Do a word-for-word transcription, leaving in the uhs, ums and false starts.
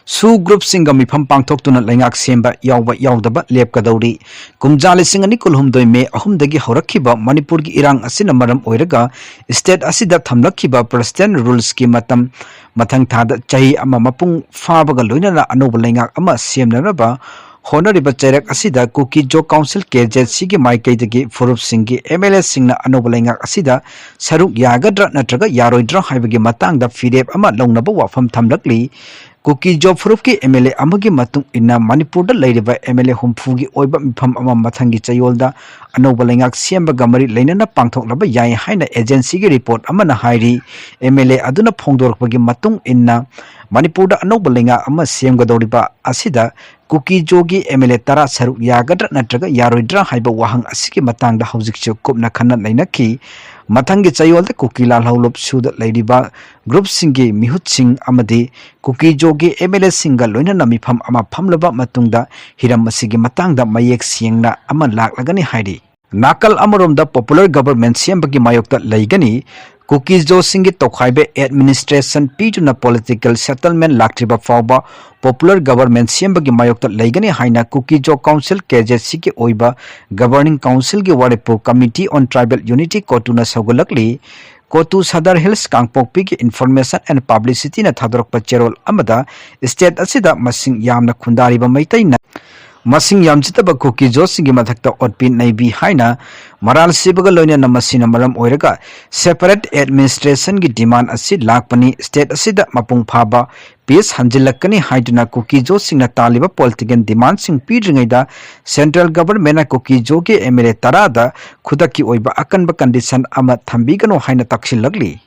ꯁꯨ ꯒ꯭ꯔꯨꯞꯁꯤꯡꯒ ꯃꯤꯐꯝ ꯄꯥꯡꯊꯣꯛꯇꯨꯅ ꯂꯩꯉꯥꯛ ꯁꯦꯝꯕ ꯌꯥꯎꯕ ꯌꯥꯎꯗꯕ ꯂꯦꯞꯀꯗꯧꯔꯤ꯫ ꯀꯨꯝꯖꯥ ꯂꯤꯁꯤꯡ ꯑꯅꯤ ꯀꯨꯟꯍꯨꯝꯗꯣꯏ ꯃꯦ ꯑꯍꯨꯝꯗꯒꯤ ꯍꯧꯔꯛꯈꯤꯕ ꯃꯅꯤꯄꯨꯔꯒꯤ ꯏꯔꯥꯡ ꯑꯁꯤꯅ ꯃꯔꯝ ꯑꯣꯏꯔꯒ state ꯑꯁꯤꯗ ꯊꯝꯂꯛꯈꯤꯕ president ruleꯁꯀꯤ ꯃꯇꯝ ꯃꯊꯪ ꯊꯥꯗ ꯆꯍꯤ ꯑꯃ ꯃꯄꯨꯡ ꯐꯥꯕꯒ ꯂꯣꯏꯅꯅ ꯑꯅꯧꯕ ꯂꯩꯉꯥꯛ ꯑꯃ ꯁꯦꯝꯅꯅꯕ ꯍꯣꯠꯅꯔꯤꯕ ꯆꯩꯔꯛ ꯑꯁꯤꯗ ꯀꯨꯀꯤ ꯖꯣ ꯀꯥꯎꯟꯁꯤꯜ, KZCꯒꯤ ꯃꯥꯏꯀꯩꯗꯒꯤ ꯐꯨꯔꯨꯞꯁꯤꯡꯒꯤ MLAꯁꯤꯡꯅ ꯑꯅꯧꯕ ꯂꯩꯉꯥꯛ ꯑꯁꯤꯗ ꯁꯔꯨꯛ ꯌꯥꯒꯗ꯭ꯔꯥ ꯅꯠꯇ꯭ꯔꯒ ꯌꯥꯔꯣꯏꯗ꯭ꯔꯥ ꯍꯥꯏꯕꯒꯤ ꯃꯇꯥꯡꯗ ꯐꯤꯔꯦꯞ ꯑꯃ ꯂꯧꯅꯕ ꯋꯥꯐꯝ ꯊꯝꯂꯛꯂꯤ꯫ ꯀꯨꯀꯤ ꯖꯣ ꯐꯨꯔꯨꯞꯀꯤ MLA ꯑꯃꯒꯤ ꯃꯇꯨꯡ ꯏꯟꯅ ꯃꯅꯤꯄꯨꯔꯗ ꯂꯩꯔꯤꯕ MLA ꯍꯨꯝꯐꯨꯒꯤ ꯑꯣꯏꯕ ꯃꯤꯐꯝ ꯑꯃ ꯃꯊꯪꯒꯤ ꯆꯌꯣꯜꯗ ꯑꯅꯧꯕ ꯂꯩꯉꯥꯛ ꯁꯦꯝꯕꯒ ꯃꯔꯤ ꯂꯩꯅꯅ ꯄꯥꯡꯊꯣꯛꯂꯕ ꯌꯥꯏ ꯍꯥꯏꯅ agencyꯒꯤ report ꯑꯃꯅ ꯍꯥꯏꯔꯤ꯫ MLA ꯑꯗꯨꯅ ꯐꯣꯡꯗꯣꯔꯛꯄꯒꯤ ꯃꯇꯨꯡ ꯏꯟꯅ ꯃꯅꯤꯄꯨꯔꯗ ꯑꯅꯧꯕ ꯂꯩꯉꯥꯛ ꯑꯃ ꯁꯦꯝꯒꯗꯧꯔꯤꯕ ꯑꯁꯤꯗ ꯀꯨꯀꯤ ꯖꯣꯒꯤ MLA ꯇꯔꯥ ꯁꯔꯨꯛ ꯌꯥꯒꯗ꯭ꯔꯥ ꯅꯠꯇ꯭ꯔꯒ ꯌꯥꯔꯣꯏꯗ꯭ꯔꯥ ꯍꯥꯏꯕ ꯋꯥꯍꯪ ꯑꯁꯤꯒꯤ ꯃꯇꯥꯡꯗ ꯍꯧꯖꯤꯛꯁꯨ ꯀꯨꯞꯅ ꯈꯟꯅ ꯅꯩꯅꯈꯤ꯫ ꯃꯊꯪꯒꯤ ꯆꯌꯣꯜꯗ ꯀꯨꯀꯤ ꯂꯥꯜꯍꯧꯂꯨꯞ ꯁꯨꯗ ꯂꯩꯔꯤꯕ ꯒ꯭ꯔꯨꯞꯁꯤꯡꯒꯤ ꯃꯤꯍꯨꯠꯁꯤꯡ ꯑꯃꯗꯤ ꯀꯨꯀꯤ ꯖꯣꯒꯤ MLAꯁꯤꯡꯒ ꯂꯣꯏꯅꯅ ꯃꯤꯐꯝ ꯑꯃ ꯐꯝꯂꯕ ꯃꯇꯨꯡꯗ ꯍꯤꯔꯝ ꯑꯁꯤꯒꯤ ꯃꯇꯥꯡꯗ ꯃꯌꯦꯛ ꯁꯦꯡꯅ ꯑꯃ ꯂꯥꯛꯂꯒꯅꯤ ꯍꯥꯏꯔꯤ꯫ ꯅꯥꯀꯜ ꯑꯃꯔꯣꯝꯗ popular government ꯁꯦꯝꯕꯒꯤ ꯃꯥꯌꯣꯛꯇ ꯂꯩꯒꯅꯤ꯫ ꯀꯨꯀꯤ ꯖꯣꯁꯤꯡꯒꯤ ꯇꯧꯈꯥꯏꯕ administration ꯄꯤꯗꯨꯅ political settlement ꯂꯥꯛꯇ꯭ꯔꯤꯕ ꯐꯥꯎꯕ popular government ꯁꯦꯝꯕꯒꯤ ꯃꯥꯌꯣꯛꯇ ꯂꯩꯒꯅꯤ ꯍꯥꯏꯅ ꯀꯨꯀꯤ ꯖꯣ ꯀꯥꯎꯟꯁꯤꯜ, KZCꯒꯤ ꯑꯣꯏꯕ governing councilꯒꯤ ꯋꯥꯔꯦꯞꯄꯨ Committee on Tribal Unity, ꯀꯣꯇꯨꯅ ꯁꯧꯒꯠꯂꯛꯂꯤ꯫ ꯀꯣꯇꯨ ꯁꯗꯔ ꯍꯤꯜꯁ ꯀꯥꯡꯄꯣꯛꯄꯤꯒꯤ Information and Publicityꯅ ꯊꯥꯗꯣꯔꯛꯄ ꯆꯦꯔꯣꯜ ꯑꯃꯗ state ꯑꯁꯤꯗ ꯃꯁꯤꯡ ꯌꯥꯝꯅ ꯈꯨꯟꯗꯥꯔꯤꯕ ꯃꯩꯇꯩꯅ ꯃꯁꯤꯡ ꯌꯥꯝꯖꯗꯕ ꯀꯨꯀꯤ ꯖꯣꯁꯤꯡꯒꯤ ꯃꯊꯛꯇ ꯑꯣꯠꯄꯤ ꯅꯩꯕꯤ ꯍꯥꯏꯅ ꯃꯔꯥꯜ ꯁꯤꯕꯒ ꯂꯣꯏꯅꯅ ꯃꯁꯤꯅ ꯃꯔꯝ ꯑꯣꯏꯔꯒ separate administrationꯒꯤ demand ꯑꯁꯤ ꯂꯥꯛꯄꯅꯤ꯫ State ꯑꯁꯤꯗ ꯃꯄꯨꯡ ꯐꯥꯕ peace ꯍꯟꯖꯤꯜꯂꯛꯀꯅꯤ ꯍꯥꯏꯗꯨꯅ ꯀꯨꯀꯤ ꯖꯣꯁꯤꯡꯅ ꯇꯥꯜꯂꯤꯕ political demandꯁꯤꯡ ꯄꯤꯗ꯭ꯔꯤꯉꯩꯗ central governmentꯅ ꯀꯨꯀꯤ ꯖꯣꯒꯤ MLA ꯇꯔꯥꯗ ꯈꯨꯗꯛꯀꯤ ꯑꯣꯏꯕ ꯑꯀꯟꯕ condition ꯑꯃ ꯊꯝꯕꯤꯒꯅꯨ ꯍꯥꯏꯅ ꯇꯛꯁꯤꯜꯂꯛꯂꯤ꯫